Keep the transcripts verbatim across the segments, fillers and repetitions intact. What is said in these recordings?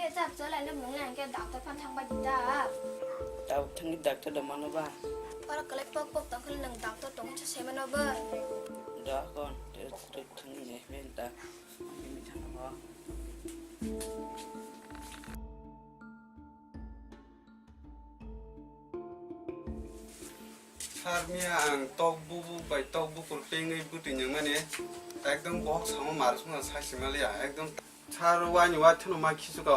Chap chalai le mung nang ke doctor phan thang bai di da. Tabuk thangwi doctor da mano ba? Oro kwlai pok pok tong khali nang doctor tong se sai mano ba? Da kon, te te thangwi ne ben ta. Ini thang ba. Sir, miya ang tok bubuk bai tok bukur pengwi bwtwi nangmani ekdom bohok samo mar songna sai se maliya, ekdom sir waini waithano ma khichuka.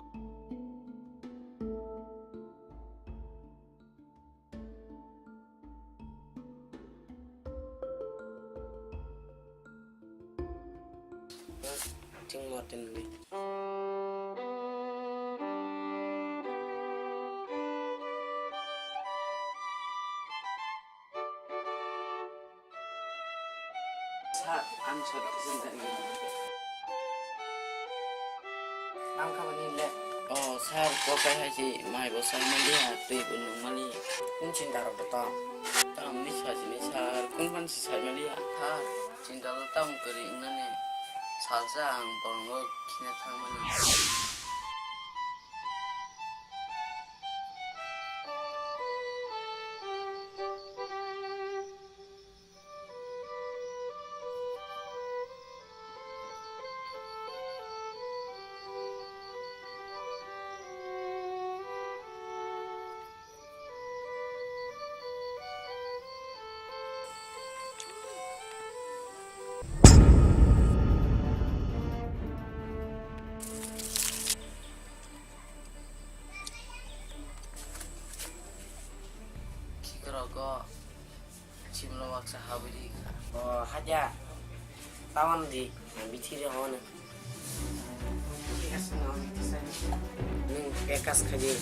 Ting mo tin ni. Sir, ang sir, sir, sir. Ang kha bani le. Oh, sir, ko kai hai si mai bo sai mali ha, twi bo nung mali. Kun chinta rok bo tong. Tam ni sa si ni sir, kun ban si sai mali ha. Sir, chinta rok tam kari nani. Salsa ang bolongo khina thang mani. Khikrok o chimlo baksa habwi rikha. O haja, tawan di, bithi re hone. Nwng ekas khaji,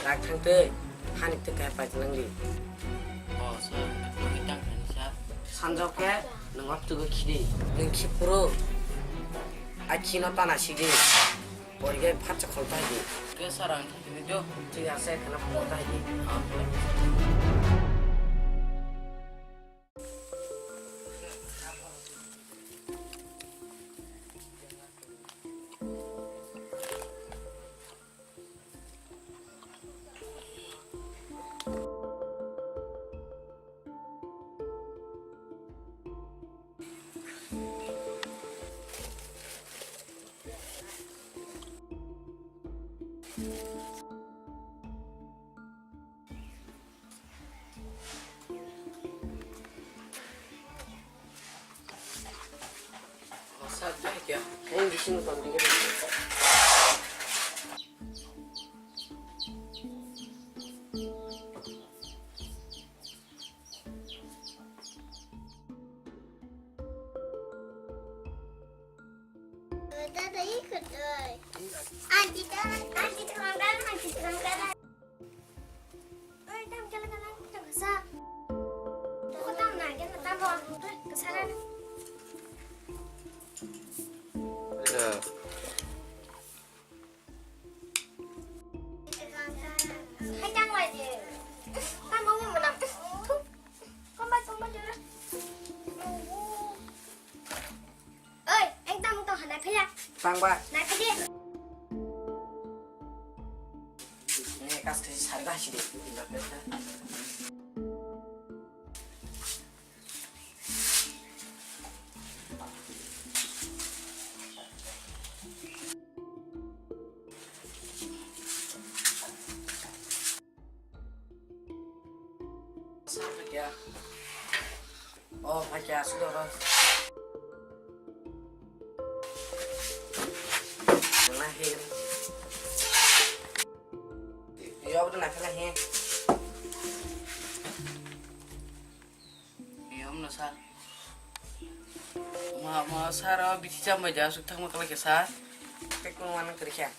rak thang twi, hani twi kai pai nang di. O sir, nwng tang thani sir. Sanjok khe nwng o tugo khidi. Nwng khipro, a khino tana sidi. Porikhe phatsa khol ta di. Ke sir ang thik ni do. Thik ase, khana khol ta di. Oi, ekdam tong hana phila. Tangba. Na phidi. Ne kas kasi sari kasi de. Sa phakya. O phakya, sudo ro. Na he. Yo, na phela he. Yom no sir. Ma, ma sir, o bithi chambai ja suk thangma kala ke sir. Te kun wan kri kya?